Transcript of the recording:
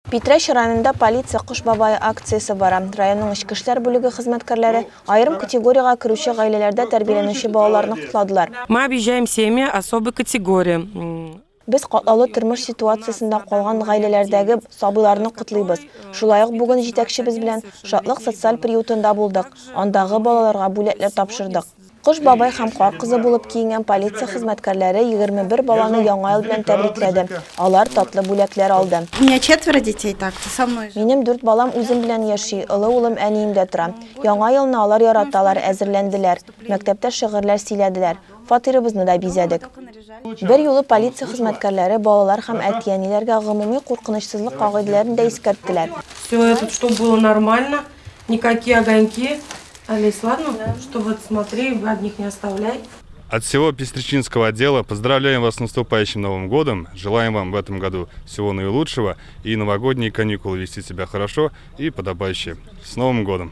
Питрәч районында Полиция Кыш бабае акциясе бара. Районның эчке эшләр бүлеге хезмәткәрләре аерым категориягә керүче гаиләләрдә тәрбияләнүче балаларны котладылар. Мы объезжаем семьи особой категории. Без катлаулы тормыш ситуациясендә калган гаиләләрдәге сабыйларны котлыйбыз. Шулай ук бүген җитәкчебез белән Шатлык социаль приютында булдык, андагы балаларга бүләкләр тапшырдык. Кыш бабай һәм Кар кызы булып киенгән полиция хезмәткәрләре 21 баланы Яңа ел белән тәбрикләде. Алар татлы бүләкләр алды. У меня четверо детей так, со мной. Минем дүрт балам үзем белән яши, олы улым әниемдә тора. Яңа елны алар яраталар, әзерләнделәр. Мәктәптә шигырьләр сөйләделәр. Фатирыбызны да бизәдек. Бер юлы полиция хезмәткәрләре балалар һәм әти-әниләргә гомуми куркынычсызлык кагыйдәләрен дә искәрттеләр. Все это, чтоб было нормально, никакие огоньки. Олесь, ладно? Что вот смотри, одних не оставляй. От всего Пестречинского отдела поздравляем вас с наступающим Новым годом. Желаем вам в этом году всего наилучшего и новогодние каникулы вести себя хорошо и подобающе. С Новым годом!